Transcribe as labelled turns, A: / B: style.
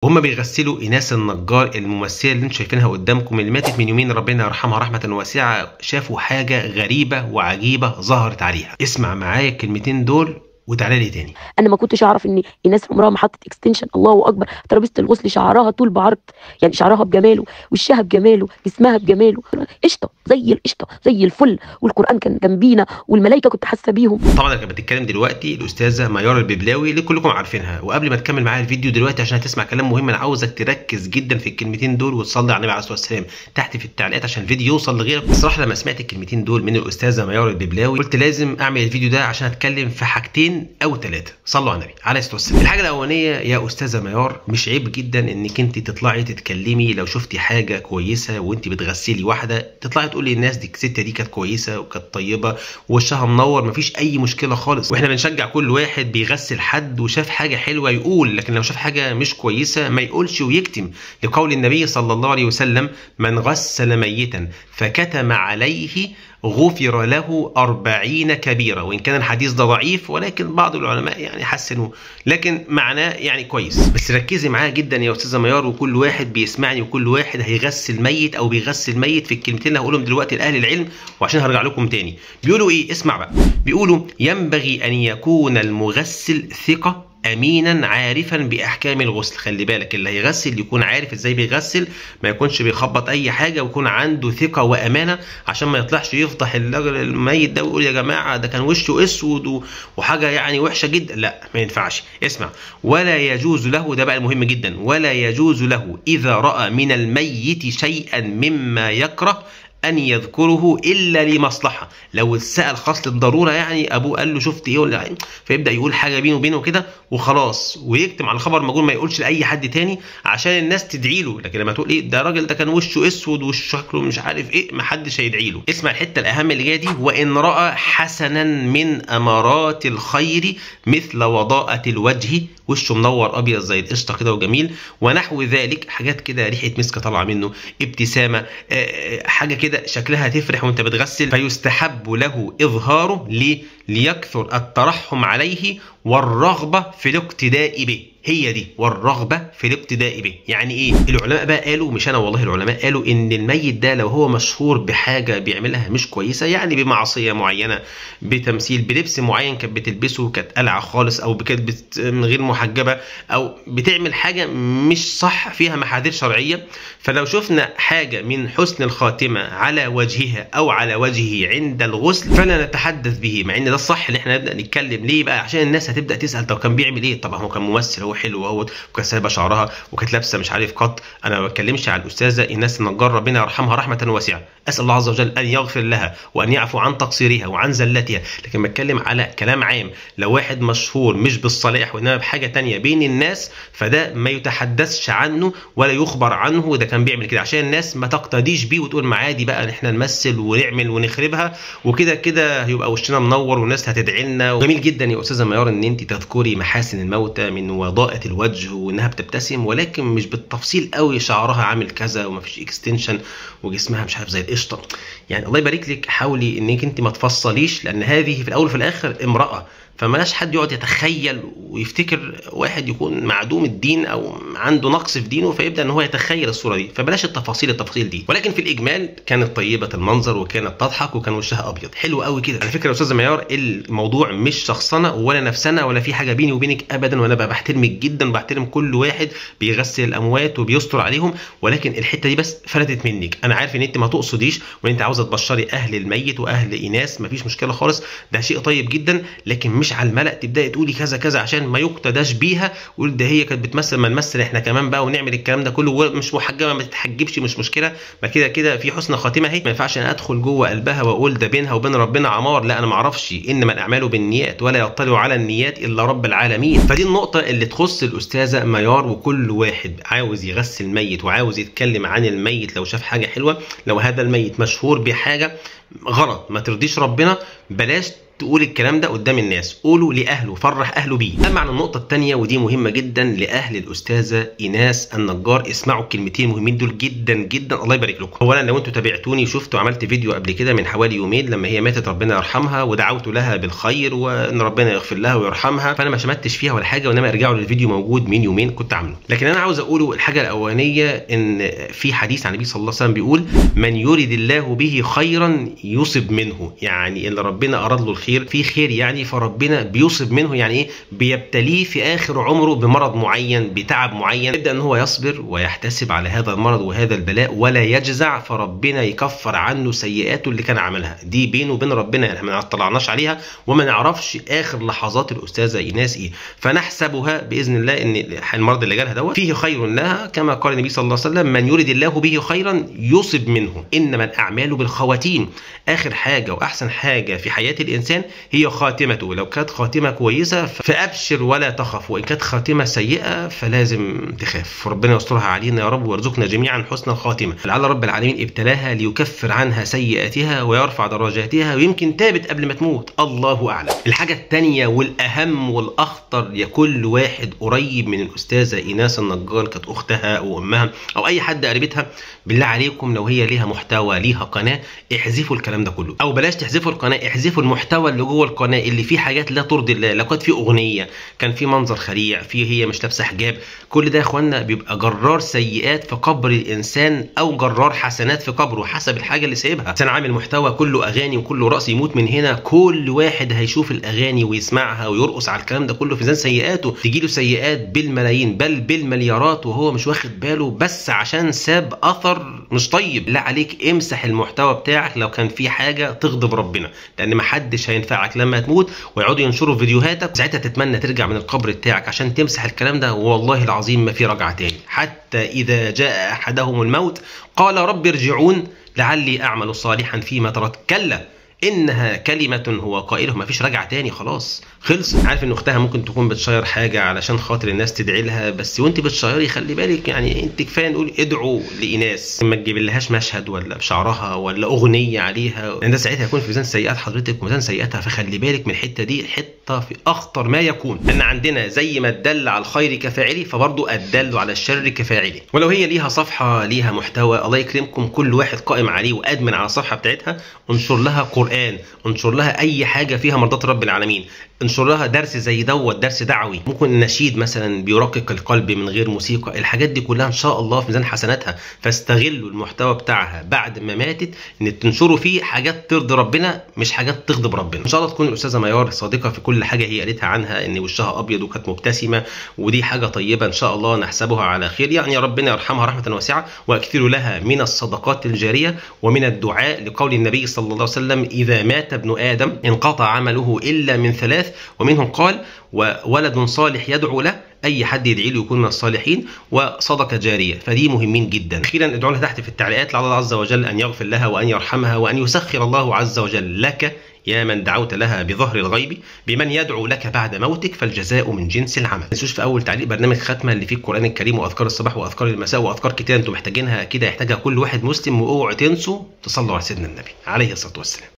A: وهم بيغسلوا ايناس النجار الممثلة اللي انتم شايفينها قدامكم اللي ماتت من يومين ربنا يرحمها رحمه واسعة، شافوا حاجة غريبة وعجيبه ظهرت عليها. اسمع معايا الكلمتين دول وتعالى لي تاني.
B: انا ما كنتش اعرف ان ايناس عمرها ما حطت extension. الله اكبر، ترابيزة الغسل شعرها طول بعرض، يعني شعرها بجماله، وشها بجماله، جسمها بجماله، قشطه زي القشطه زي الفل، والقران كان جنبينا والملائكة كنت حاسه بيهم.
A: طبعا اللي بتتكلم دلوقتي الاستاذة ميار الببلاوي اللي كلكم عارفينها. وقبل ما تكمل معايا الفيديو دلوقتي عشان هتسمع كلام مهم، انا عاوزك تركز جدا في الكلمتين دول وتصلي على النبي عليه الصلاة والسلام تحت في التعليقات عشان الفيديو يوصل لغيرك. بصراحة لما سمعت الكلمتين دول من الاستاذة ميار الببلاوي قلت لازم اعمل الفيديو ده عشان اتكلم في حاجتين او ثلاثة. صلوا على النبي عليه الصلاة والسلام. الحاجة الاولانية يا استاذه ميار، مش عيب جدا انك انت تطلعي تتكلمي لو شفتي حاجة كويسة وانت بتغسلي واحدة، تطلعي تقولي للناس دي الست دي كانت كويسة وكانت طيبة ووشها منور، مفيش اي مشكلة خالص. واحنا بنشجع كل واحد بيغسل حد وشاف حاجة حلوة يقول، لكن لو شاف حاجة مش كويسة ما يقولش ويكتم، لقول النبي صلى الله عليه وسلم: من غسل ميتا فكتم عليه غفر له 40 كبيرة. وإن كان الحديث ده ضعيف ولكن بعض العلماء يعني حسنوه، لكن معناه يعني كويس. بس ركزي معايا جدا يا أستاذة ميار، وكل واحد بيسمعني وكل واحد هيغسل ميت أو بيغسل ميت في الكلمتين اللي هقولهم دلوقتي لأهل العلم، وعشان هرجع لكم تاني. بيقولوا إيه؟ اسمع بقى. بيقولوا ينبغي أن يكون المغسل ثقة امينا عارفا باحكام الغسل. خلي بالك اللي هيغسل يكون عارف ازاي بيغسل، ما يكونش بيخبط اي حاجة، ويكون عنده ثقة وامانه عشان ما يطلعش يفضح الراجل الميت ده ويقول يا جماعة ده كان وشه اسود وحاجه يعني وحشة جدا. لا، ما ينفعش. اسمع، ولا يجوز له، ده بقى المهم جدا، ولا يجوز له اذا راى من الميت شيئا مما يكره أن يذكره إلا لمصلحة. لو اتسأل خاص للضرورة، يعني أبوه قال له شفت إيه ولا إيه، فيبدأ يقول حاجة بينه وبينه كده وخلاص، ويكتم على الخبر مجهول، ما يقولش لأي حد تاني عشان الناس تدعي له. لكن لما تقول إيه ده الراجل ده كان وشه أسود وشكله مش عارف إيه، ما حدش هيدعي له. اسمع الحتة الأهم اللي جاية دي: وإن رأى حسنا من أمارات الخير مثل وضاءة الوجه، وشه منور أبيض زي القشطة كده وجميل ونحو ذلك، حاجات كده ريحة مسك طالعة منه، ابتسامة، حاجة كده شكلها تفرح وانت بتغسل، فيستحب له اظهاره. ليه؟ ليكثر الترحم عليه والرغبة في الاقتداء به. هي دي، والرغبة في الاقتداء به. يعني ايه؟ العلماء بقى قالوا، مش انا والله، العلماء قالوا ان الميت ده لو هو مشهور بحاجة بيعملها مش كويسة، يعني بمعصية معينة، بتمثيل، بلبس معين كانت بتلبسه كانت قلعه خالص، او كانت غير محجبة، او بتعمل حاجة مش صح فيها محاذير شرعية، فلو شفنا حاجة من حسن الخاتمة على وجهها او على وجهه عند الغسل فلا نتحدث به، مع ان ده الصح اللي احنا نبدا نتكلم. ليه بقى؟ عشان الناس هتبدا تسال طب كان بيعمل ايه؟ طب هو كان ممثل، هو حلو اهوت، وكانت سايبه شعرها وكانت لابسه مش عارف قط. انا ما بتكلمش على الاستاذة ايناس النجار ربنا يرحمها رحمه واسعة، اسال الله عز وجل ان يغفر لها وان يعفو عن تقصيرها وعن زلتها، لكن بتكلم على كلام عام. لو واحد مشهور مش بالصلاح وانما بحاجة تانية بين الناس، فده ما يتحدثش عنه ولا يخبر عنه وده كان بيعمل كده، عشان الناس ما تقتديش بيه وتقول ما عادي بقى احنا نمثل ونعمل ونخربها وكده كده هيبقى وشنا منور والناس هتدعي لنا. جميل جدا يا استاذه ميار ان انت تذكري محاسن الموتى من وضاءة الوجه وانها بتبتسم، ولكن مش بالتفصيل قوي، شعرها عامل كذا ومفيش extension وجسمها مش عارف زي القشطه. يعني الله يبارك لك، حاولي انك انت ما تفصليش، لان هذه في الاول وفي الاخر امراة، فمالاش حد يقعد يتخيل ويفتكر واحد يكون معدوم الدين او عنده نقص في دينه فيبدا ان هو يتخيل الصورة دي، فبلاش التفاصيل دي. ولكن في الاجمال كانت طيبة المنظر وكانت تضحك وكان وشها ابيض حلو قوي كده. على فكرة يا استاذه ميار، الموضوع مش شخصنه ولا نفسنا ولا في حاجة بيني وبينك ابدا، وانا بقى بحترمك جدا وبحترم كل واحد بيغسل الاموات وبيستر عليهم، ولكن الحتة دي بس فلتت منك. انا عارف ان انت ما تقصديش وان انت عاوزه تبشري اهل الميت واهل ايناس، مفيش مشكلة خالص، ده شيء طيب جدا، لكن مش على الملأ تبداي تقولي كذا كذا عشان ما يقتداش بيها ويقول ده هي كانت بتمثل، ما نمثل احنا كمان بقى ونعمل الكلام ده كله، مش محجبة ما تتحجبش مش مشكلة، ما كده كده في حسن خاتمه اهي. ما ينفعش انا ادخل جوه قلبها واقول ده بينها وبين ربنا عمار، لا انا ما اعرفش، انما الاعمال بالنيات ولا يطلع على النيات الا رب العالمين. فدي النقطة اللي تخص الاستاذة ميار، وكل واحد عاوز يغسل ميت وعاوز يتكلم عن الميت لو شاف حاجة حلوة، لو هذا الميت مشهور بحاجة غلط ما ترضيش ربنا، بلاش تقول الكلام ده قدام الناس، قوله لاهله، فرح اهله بيه. اما عن النقطة الثانية ودي مهمة جدا لاهل الاستاذة ايناس النجار، اسمعوا الكلمتين المهمين دول جدا جدا، الله يبارك لكم. اولا لو انتوا تابعتوني شفتوا عملت فيديو قبل كده من حوالي يومين لما هي ماتت ربنا يرحمها، ودعوت لها بالخير وان ربنا يغفر لها ويرحمها، فانا ما شمتش فيها ولا حاجة، وانما ارجعوا للفيديو موجود من يومين كنت عامله. لكن انا عاوز اقوله الحاجة الاولانية، ان في حديث عن النبي صلى الله عليه وسلم بيقول من يريد الله به خيرا يصب منه، يعني اللي ربنا اراد له الخير في خير يعني، فربنا بيصب منه، يعني ايه؟ بيبتليه في اخر عمره بمرض معين، بتعب معين، يبدا ان هو يصبر ويحتسب على هذا المرض وهذا البلاء ولا يجزع، فربنا يكفر عنه سيئاته اللي كان عملها دي بينه وبين ربنا، يعني احنا ما طلعناش عليها وما نعرفش اخر لحظات الاستاذة ايناس ايه، فنحسبها باذن الله ان المرض اللي جالها دوت فيه خير لها، كما قال النبي صلى الله عليه وسلم من يريد الله به خيرا يصب منه، انما الاعمال بالخواتيم. اخر حاجة واحسن حاجة في حياة الانسان هي خاتمته، لو كانت خاتمه كويسة فابشر ولا تخف، وان كانت خاتمه سيئه فلازم تخاف. ربنا يسترها علينا يا رب ويرزقنا جميعا حسن الخاتمة. لعل رب العالمين ابتلاها ليكفر عنها سيئاتها ويرفع درجاتها، ويمكن تابت قبل ما تموت، الله اعلم. الحاجة الثانية والاهم والاخطر، يا كل واحد قريب من الاستاذة ايناس النجار، كانت اختها او امها او اي حد قريبتها، بالله عليكم لو هي ليها محتوى ليها قناة احذفوا الكلام ده كله، او بلاش تحذفوا القناة، احذفوا المحتوى اللي جوه القناة اللي فيه حاجات لا ترضي الله. لو كانت في اغنية، كان في منظر خليع، في هي مش لابسه حجاب، كل ده يا اخوانا بيبقى جرار سيئات في قبر الانسان او جرار حسنات في قبره حسب الحاجة اللي سايبها. انسان عامل محتوى كله اغاني وكله رقص، يموت من هنا كل واحد هيشوف الاغاني ويسمعها ويرقص على الكلام ده كله في ميزان سيئاته، تجيله سيئات بالملايين بل بالمليارات وهو مش واخد باله، بس عشان ساب اثر مش طيب. لا عليك، امسح المحتوى بتاعك لو كان في حاجة تغضب ربنا، لان محدش هينفعك لما تموت ويقعدوا ينشروا فيديوهاتك، ساعتها تتمنى ترجع من القبر بتاعك عشان تمسح الكلام ده، والله العظيم ما في رجعه تاني. حتى اذا جاء احدهم الموت قال رب ارجعون لعلي اعمل صالحا فيما تركت، كلا انها كلمة هو قائله، ما فيش رجعه تاني، خلاص خلص. عارف ان اختها ممكن تكون بتشير حاجة علشان خاطر الناس تدعي لها، بس وانت بتشيري خلي بالك، يعني انت كفاية نقول ادعوا لايناس، ما تجيبلهاش مشهد ولا بشعرها ولا اغنية عليها، لان ده ساعتها هيكون في ميزان سيئات حضرتك وميزان سيئاتها، فخلي بالك من الحتة دي، حتة في اخطر ما يكون. ان عندنا زي ما الدل على الخير كفاعله فبرضه الدل على الشر كفاعله. ولو هي ليها صفحة ليها محتوى، الله يكرمكم كل واحد قائم عليه وادمن على الصفحة بتاعتها، انشر لها قرآن، انشر لها اي حاجة فيها مرضات رب العالمين، انشر لها درس زي دوت، درس دعوي، ممكن نشيد مثلا بيرقق القلب من غير موسيقى، الحاجات دي كلها ان شاء الله في ميزان حسناتها. فاستغلوا المحتوى بتاعها بعد ما ماتت ان تنشروا فيه حاجات ترضي ربنا مش حاجات تغضب ربنا. ان شاء الله تكون الاستاذة ميار صادقة في كل حاجة هي قالتها عنها، ان وشها ابيض وكانت مبتسمة، ودي حاجة طيبة ان شاء الله نحسبها على خير، يعني ربنا يرحمها رحمه واسعة، واكثروا لها من الصدقات الجارية ومن الدعاء، لقول النبي صلى الله عليه وسلم اذا مات ابن ادم انقطع عمله الا من ثلاث، ومنهم قال وولد صالح يدعو له، اي حد يدعي له يكون من الصالحين، وصدقه جارية، فدي مهمين جدا. اخيرا ادعوا لها تحت في التعليقات لعل الله عز وجل ان يغفر لها وان يرحمها وان يسخر الله عز وجل لك يا من دعوت لها بظهر الغيب بمن يدعو لك بعد موتك، فالجزاء من جنس العمل. ما تنسوش في اول تعليق برنامج ختمه اللي فيه القران الكريم واذكار الصباح واذكار المساء واذكار كتير انتم محتاجينها كده، يحتاجها كل واحد مسلم. واوعوا تنسوا تصلوا على سيدنا النبي عليه الصلاة والسلام.